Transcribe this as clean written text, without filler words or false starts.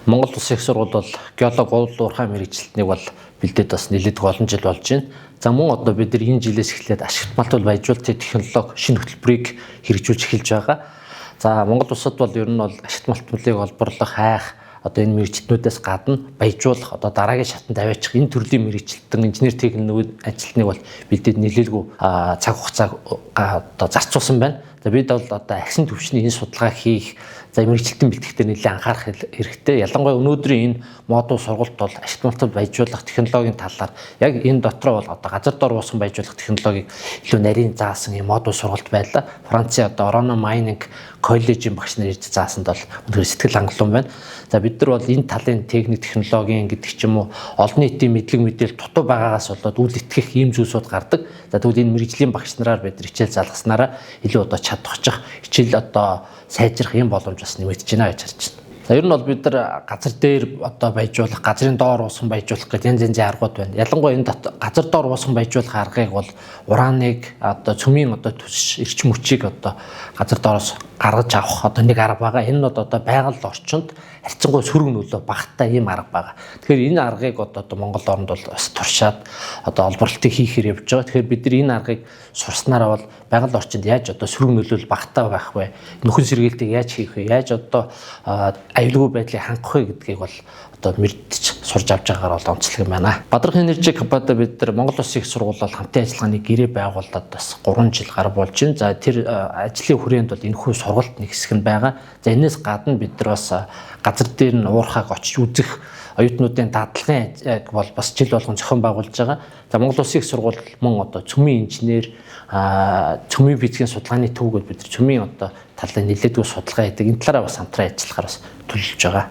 Монгол Улсын их сургууль бол геолог уул уурхай мэргэжилтнийг бол бэлдээд бас нэлээдгүй олон жил болж байна. За мөн одоо бид нар энэ жилээс эхлээд ашигт малтуул баяжуулалтын технологи шинэ хөтөлбөрийг хэрэгжүүлж эхэлж байгаа. За Монгол улсад бол ер нь бол ашигт малтмалыг олборлох, хайх одоо энэ мэргэжилтнүүдээс гадна баяжуулах, одоо дараагийн шатанд аваачих энэ төрлийн мэргэжилтэн инженер техникүүд ажилтныг бол бэлдээд нэлээлгүй цаг хугацаа одоо зарцуулсан байна. За бид бол одоо агсын түвшний энэ судалгаа хийх, за мэргэжилтэн бэлтгэхдээ нэлээд анхаарах хэрэгтэй. Ялангуяа өнөөдрийн энэ модуль сургалт бол ашигт малтал баяжуулах технологийн талаар яг энэ дотроо бол одоо газар дор уусган баяжуулах технологиг илүү нарийн заасан юм модуль сургалт байлаа. Францын одоо Orano Mining коллежийн багш нар ирж заасанд бол үнэхээр сэтгэл хангалуун байна. За бид нар бол энэ талын техник технологийн гэдэг ч юм уу олон нийтийн мэдлэг мэдээлэл дутуу байгаагаас болоод үл итгэх ийм зүйлсүүд гардаг. За тэгвэл энэ мэргэжлийн багш нараар бид нар хичээл залгаснараа илүү одоо чадварчих, хичээл одоо сайжрах ийм боломж бас нэмэгдэж байна гэж харж байна. За ер нь бол бид нар газар дээр одоо баяжуулах, газрын доор уусган баяжуулах гэдэг янз янзын аргууд байна. Ялангуяа энэ газар доор уусган баяжуулах аргыг бол ураныг одоо цөмийн одоо төсөж эрчим хүчийг одоо газар доороос гаргаж авах одоо нэг арга байгаа. Энэ нь одоо байгаль орчинд харьцангуй сөрөг нөлөө багатай ийм арга байгаа. Тэгэхээр энэ аргыг одоо Монгол оронд бол бас туршаад одоо олборлолтыг хийхээр явж байгаа. Тэгэхээр бид нар энэ аргыг сурснараа бол байгаль орчинд яаж одоо сөрөг нөлөөлөл багатай байх вэ? Нөхөн сэргийлтийг яаж хийх вэ? Яаж одоо аюулгүй байдлыг хангах вэ гэдгийг бол одоо мэдж сурж авч байгаагаар бол онцлог юм байна. Бадрах энержи компанитай бид нар Монгол Улсын их сургууль бол хамтын ажиллагааны гэрээ байгуулад бас 3 жил гаруй болж байна. За тэр ажлын хүрээнд бол энэхүү сургалт нэг хэсэг нь байгаа. За энэс гадна бид нар бас газар дээр нь уурхааг очиж үзэх оюутнуудын дадлагын бол бас жил болгон зохион байгуулж байгаа. За Монгол Улсын их сургууль мөн одоо цөмийн инженер, цөмийн физикийн судалгааны төв гэдээ бид нар цөмийн одоо талын нэлээдгүй судалгаа хийдэг. Энэ талаараа бас хамтран ажиллахаар бас төлөвлөж байгаа.